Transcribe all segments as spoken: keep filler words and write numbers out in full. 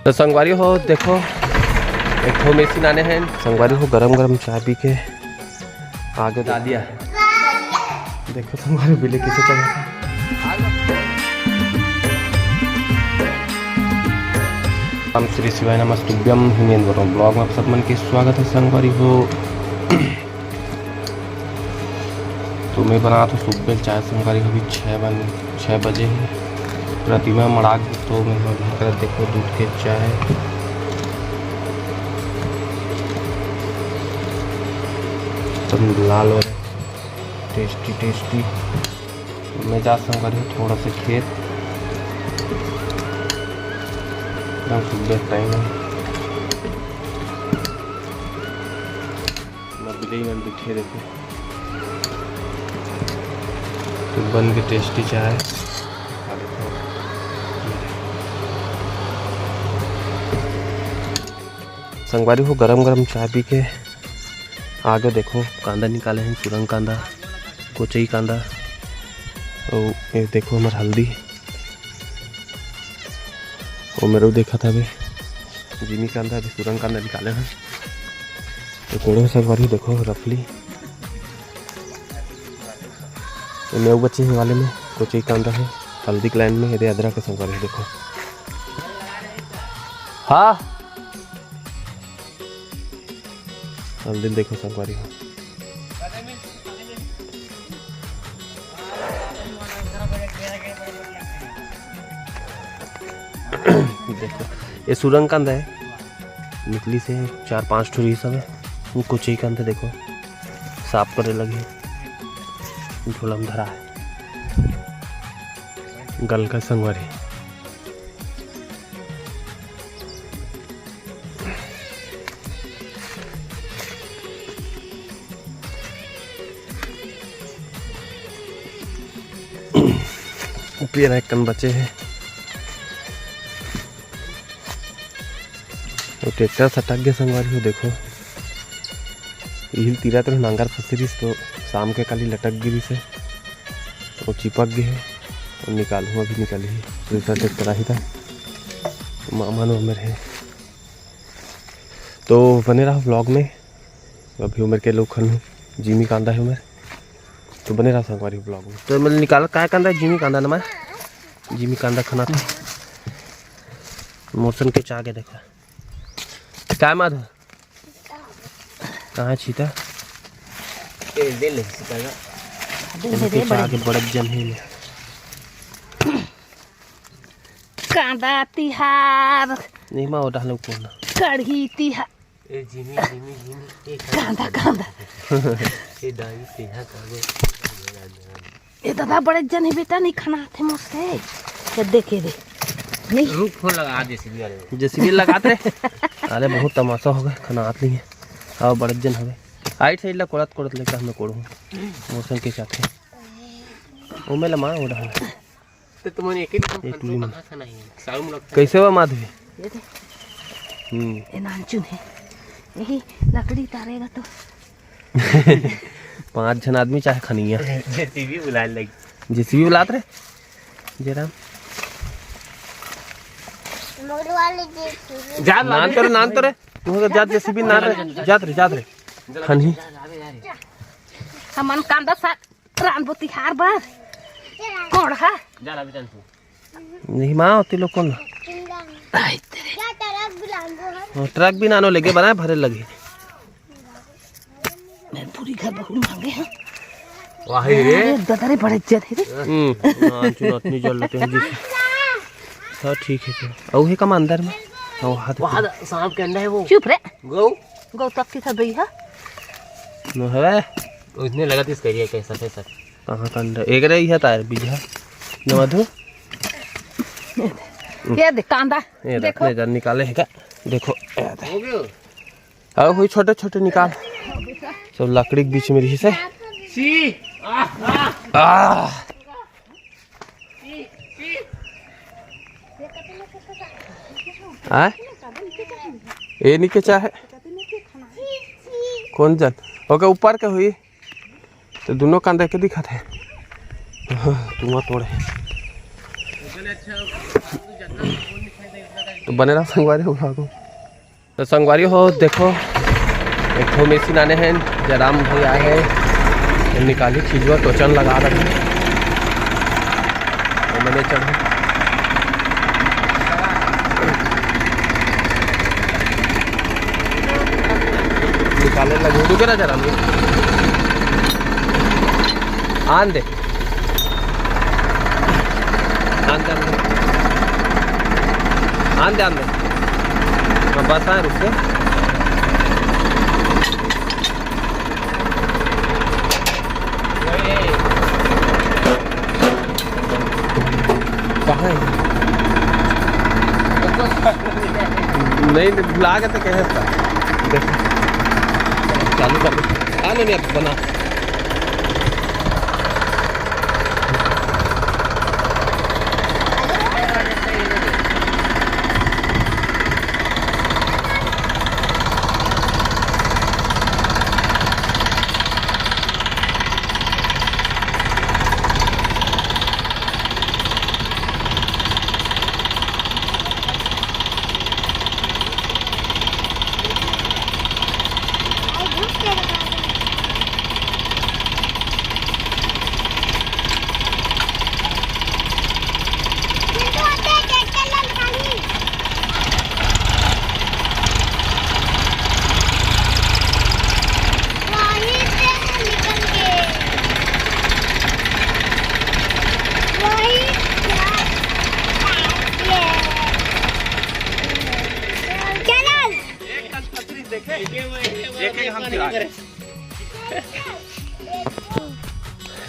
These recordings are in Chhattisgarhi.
तो संगवारी हो, देखो, एक ठो मशीन आने हैं। संगवारी हो, गरम गरम चाय पी के आगे डालिया। देखो संगवारी, बिल्ली कैसे चढ़ा है। ओम श्री शिवाय नमस्तुभ्यम, हिमेंद्र वर्मा ब्लॉग में आप सब मन के स्वागत है संगवारी हो। तो मैं बनात हों सुबह चाय संगवारी हो, अभी छः बन छः बजे हे। प्रतिमा मड़ाक तो मैं ह घर कर देखो दूध के चाय एकदम लाल हो रहे, टेस्टी टेस्टी। मैं जा संगवारी हो थोड़ा सा खेत, एकदम सुबह टाइम है। मैं बिल्ली मन दिखे देखो। तो बन के टेस्टी चाय। संगवारी हो, गरम गरम चाय पी के आगे देखो, कांदा निकाले हैं, सुरंग कांदा, कोचई कांदा, और ये देखो हमर हल्दी, वो मेरे देखत हवे, जिमी कांदा, अभी सुरंग कांदा निकाले हैं। तो कोड़ो संगवारी देखो रफली, ये मेव बचे हैं वाले में, कोचई कांदा है, हल्दी के लाइन में, ये दे अदरक के संगवारी देखो। हाँ, हल्दी देखो संगवारी हो। देखो, ये सुरंग कांदा है, निकली से चार पांच ठो रहिस हवे, वो कोचई कांदा देखो, साफ करे लगे, झोला में धरा है, गल का संगवारी। पेरा एक कन बचे हे। वो ट्रैक्टर सटक गए संगवारी हो, देखो। इहिल तीरा तो नांगर फंसी रहिस, तो शाम के काली लटक गिरिस हे, वो चिपक गए हे। और निकालहूँ, अभी निकाली दूसरा ट्रैक्टर आही था, मामा नो मेर हे। तो बने रहा ब्लॉग में। अभी उमर के लोग खन जिमी कांदा है उमर, तो बने रहा संगवारी ब्लॉग में। तो मैं निकाल काय कांदा है? जिमी कांदा ना मैं, जिमी कांदा खाना था। मौसम के चाह के देखो काय माधो, कहाँ छीता? ए, दे ले, सीता का। दे, दे, इनके दे, चाह बड़े। के बड़े जन है। कांदा तिहार। नहीं माँ, वो डालो कौन? कढ़ी तिहार। ए जिमी, जिमी, जिमी, ए कांदा, कांदा। ए दाई, तेहा कागो। ए दादा, बड़े जन हे बेटा, नहीं खाना आथे मोसे। ये देखे दे। नहीं। रुक, फोन लगा, जेसीबी वाले को। जेसीबी लगात रे। अरे, बहुत तमाशा हो गया, खाना आत नहीं है। आओ, बड़े जन हो गए। आइट साइड ला कोड़त, कोड़त लेकर हमें कोड़ू। मौसम के साथ है। ओ, मैं लमा, ओ डहा। तो तुमन एक ही दिन ए, टूरी मन। कहाँ से नहीं? सारू मुलाकात। कैसे बा माधवी? ये दे। हम्म। ये नानचुन है। यही लकड़ी तारेगा तो। पाँच झन आदमी चाहे खनिया। जेसीबी बुलाए लग। जेसीबी बुलात रे। जयराम। मोर वाले जेसीबी। जा नान तो रे, नान तो रे। तू हो जात जेसीबी नान रे। जात रे, जात रे। खनही। हमन कांदा साग रांधबो तिहार बर। कोड़हा। जा ला बेटा तू। नहीं माँ, होती लोग कौन? आई तेरे। हाँ, ट्रक भी नानो लेके बनाए, भरे लगे। मैं पूरी घर बहुत मांगे हैं। वाह रे। अरे दादा रे, बड़े इज्जत है रे। हम्म, हाँ, चुनौत नहीं जल लेते हैं जी। हाँ, ठीक है, चलो। और है कम अंदर में? और हाथ वहाँ सांप के अंडा है वो। चुप रे। गौ। गौ तक की था भैया। नो है। उसने लगा तीस करिए कैसा, कैसा। कहाँ का अंडा? एक रही है तार बीजा। न मधु। ये दे कांदा। ये देखो। रखने जन निकाले है का? देखो। ये दे। हो गयो। अब हुई छोटे छोटे निकाल। सब लकड़ी के बीच में रही से। सी। आह, आह। आह। आय? ए नहीं के चाहे? कौन जन? ओके, ऊपर के हुई। तो दोनों कांदा के दिखत है। हाँ, तुआ तोड़े। तो बने रहा संगवारी हो vlog में। तो संगवारी हो, देखो, एक ठो machine आने हैं, जयराम भाई आए हैं, निकाली चीजवा, टोचन लगा रहे हैं। तो मैंने चढ़ निकाले लगे, रुके ना जयराम, आन दे। आन दे, आन दे। आन दे, आन दे। हाँ, बस आए, रुक से। कहाँ है? नहीं, नहीं, भुला के तो कहे था। देख, चालू कर दे। आ, नहीं, नहीं, अब बना।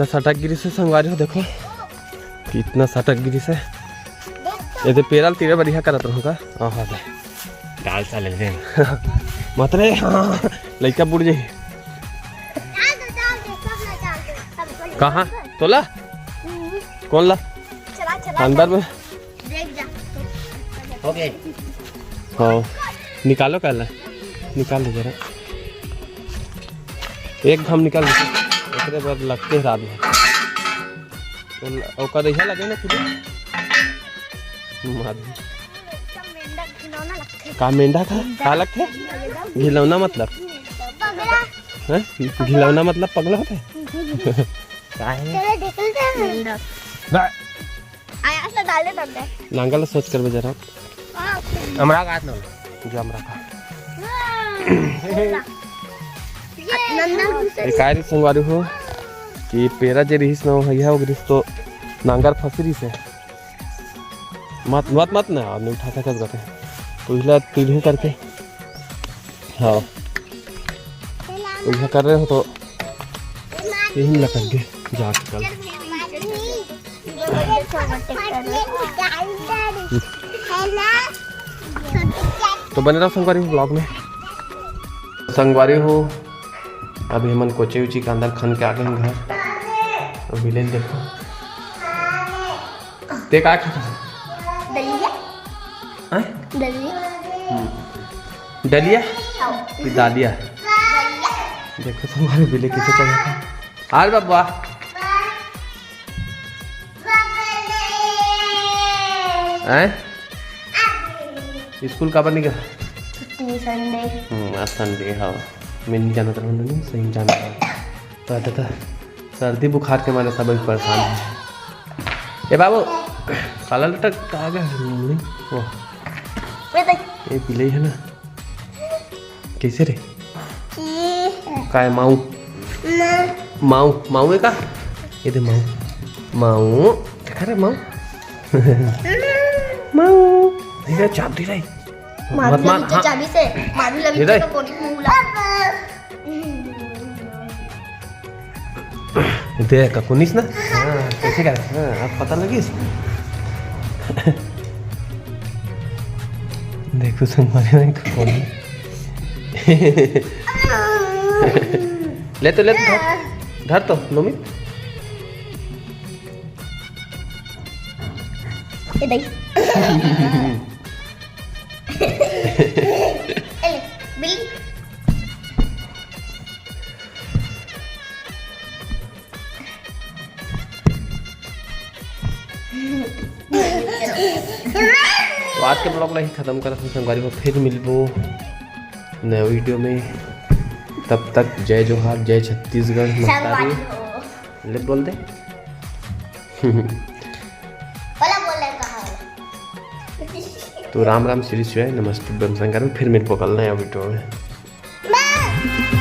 इतना सटक गिरी से संगवारी हो, देखो कितना सटक गिरी से। ये तो पेरल तीरे बढ़िया करत रहूँगा। हाँ, हाँ, दे। डाल साले ले। मत रे, हाँ, लइका बुड़ जाई। कहाँ? तोला? कौन ला? अंदर में? हो गए। हाँ, निकालो काला, निकाल दे जरा। एक घाम निकाल दे, ओकरे बाद लगते हैं रात भर। तो ल-, ओकर इहे लगे ना फिर। मार दे। का मेंढा का? का लगथे? घिलौना मतलब? हैं? घिलौना मतलब पगला होथे? का हे? बा- आया से डाले तब दे। नांगल सोच कर बजा रहा। हाँ। हमरा का हाथ ना। जो हमरा का। हाँ। नंदन घुसे। ए, काय रे संगवारी हो कि पेरा जे रिहिस ना, हइहा हो गिरिस तो नांगर फंसी रिहिस हे। मत, मत, मत ना, आदमी उठा सकत बाटे। तो इला तिरही करके, हाँ, तो इला कर रहे हो तो यही में लटक गए जाके कल। तो बने रहो संगवारी हो vlog में। संगवारी हो, अभी हमन कोचे उची के अंदर खन के आ गए हैं घर। अभी ले देखो, ते का खाता है? दलिया। हैं? दलिया। हम्म। दलिया? हाँ। कि दालिया? दलिया। देखो तुम्हारे बिले कैसे चढ़ा था। आल बब्बा। हैं? स्कूल काबर नहीं गया? छुट्टी Sunday। हम्म, आज Sunday, हाँ। मैं नहीं जानत रहूँ, नहीं, सही जानत रहूँ। तो, तो, तो, सर्दी बुखार के मारे सब अभी परेशान है। ए बाबू, काला लटक कहाँ गया है? नहीं, वो। ये देख। ये बिलई है ना? कैसे रे? की। काय माऊ? ना। माऊ, माऊ है का? ये दे माऊ। माऊ, देखा रे माऊ? माऊ। ये चाबी रे। मारू मत मार, लगी हाँ। चाबी से, मारू लगी ये देख। तो कोनी मुंह ला। दे, ककुनिस ना? हाँ, कैसे करे? हाँ, अब पता लगिस? देखो, संगवारी हो, ककुनिस। ले तो, ले तो, धर, धर तो, नोमी। ए, दई। ए, बिल्ली। तो आज के vlog ला ही खत्म करत हन संगवारी हो, फिर मिलबो नया video में। तब तक जय जोहार, जय छत्तीसगढ़। संगवारी महतारी हो। ले बोल दे। बोला, बोले कहा। तो राम राम श्री शिवाय, नमस्ते बम संगवारी, फिर मिलबो कल नया video में। बाय।